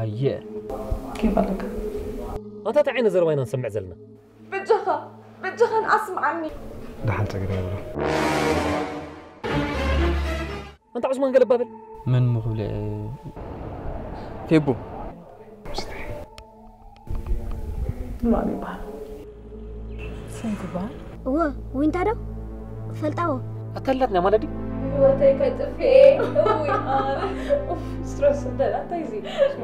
ኣየ። ኬፍ ኣለካ? ኣንታ እንታይ ዓይነት ዘረባ ኢና ንሰምዕ ዘለና? በጃኻ በጃኻ ንኣስምዓኒ። ደሓን ጸገም የብሎ። ኣንታ ዑስማን ገለ ባብል። መን ምኽብለ ፌቡ። ማን ይበሃል? ስንት ይበሃል? እወ ዊንታ ዶ ፈልጣዎ። ኣካላትና ማለት ድዩ? ህይወተይ ከጥፍኤ እውይ ኣነ ኡፍ ስትረስ ደላ እንታይ እዚ ሽማ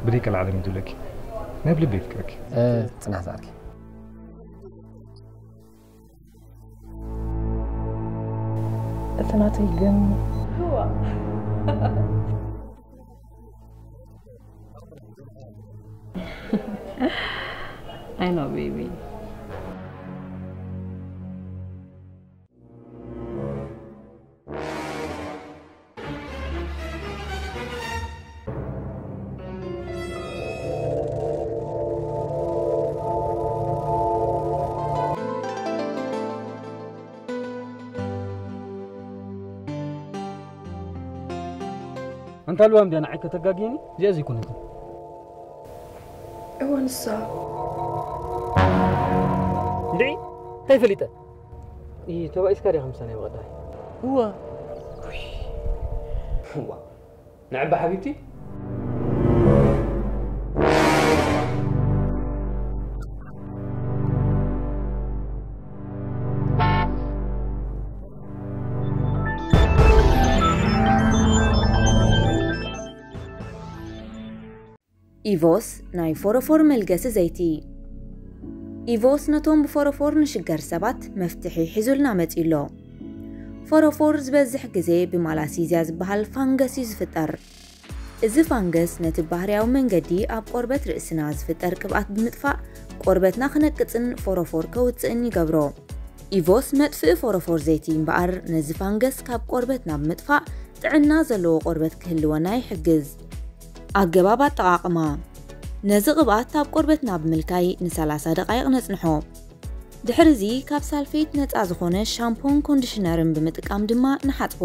ብደይ ቀልዓለም ይድለኪ ናብ ልቢ ይፍቅርኪ። ጽናሕ ዝኣርኪ እቲ ናተይ ግን ህዋ I know baby። ኣንታ ልዋም ድያ ንዓይ ከተጋግየኒ? እዚኣ ዘይኮነትን። እወ ንሳ እንድዒ እንታይ ፈሊጠ? ኢ ተባኢስካ ዲኻ ምሳና ይበቐዳይ? እወ። እዋ ንዕባ ሓቢብቲ ኢቮስ ናይ ፎሮፎር መልገሲ ዘይቲ። ኢቮስ ነቶም ብፎሮፎር ንሽገር ሰባት መፍትሒ ሒዙልና መጺኡ ኣሎ። ፎሮፎር ዝበዝሕ ግዜ ብማላሲዝያ ዝበሃል ፋንገስ እዩ ዝፍጠር። እዚ ፋንገስ ነቲ ባህርያዊ መንገዲ ኣብ ቆርበት ርእስና ዝፍጠር ቅብኣት ብምጥፋእ ቆርበትና ክነቅጽን ፎሮፎር ከውጽእን ይገብሮ። ኢቮስ መጥፍኢ ፎሮፎር ዘይቲ እምበኣር ነዚ ፋንገስ ካብ ቆርበትና ብምጥፋእ ጥዕና ዘለዎ ቆርበት ክህልወና ይሕግዝ። ኣገባብ ኣጠቓቕማ። ነዚ ቅብኣት ኣብ ቆርበትና ብምልካይ ንሰላሳ ደቓይቕ ነጽንሖ። ድሕርዚ ካብ ሳልፌት ነጻ ዝኾነ ሻምፖን ኮንዲሽነርን ብምጥቃም ድማ ንሓጽቦ።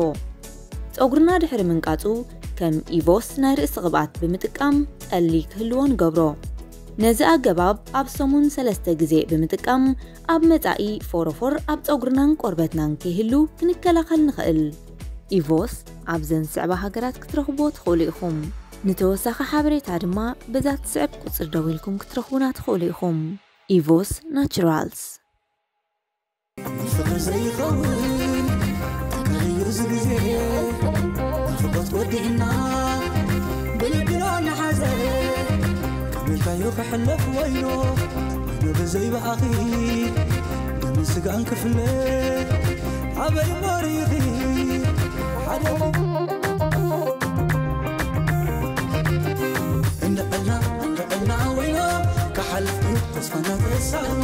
ጸጉርና ድሕሪ ምንቃጹ ከም ኢቮስ ናይ ርእሲ ቅብኣት ብምጥቃም ጠሊ ክህልዎ ንገብሮ። ነዚ ኣገባብ ኣብ ሰሙን ሰለስተ ግዜ ብምጥቃም ኣብ መጻኢ ፎሮፎር ኣብ ጸጉርናን ቆርበትናን ከይህሉ ክንከላኸል ንኽእል። ኢቮስ ኣብዘን ዝስዕባ ሃገራት ክትረኽብዎ ትኽእሉ ኢኹም። ንተወሳኺ ሓበሬታ ድማ በዛ ትስዕብ ቁጽሪ ደዊልኩም ክትረኽቡና ትኽእሉ ኢኹም። ኢቮስ ናቹራልስ። ንፍቕሪ ዘይኸውን ተካይዩ እዚ ግዜ ናፍቖት ወዲእና ብልብና ንሓዘ ከመይካዮ ክሕለፍ ወይኖ ወይኖ ብዘይ ብኣኺ ደምን ስጋን ክፍለ ኣበይ እሞ ርኢኺ ሓደ እንዕልና እንዕልና ወይኖ ክሓልፍ እዩ ተስፋና ተሳእኖ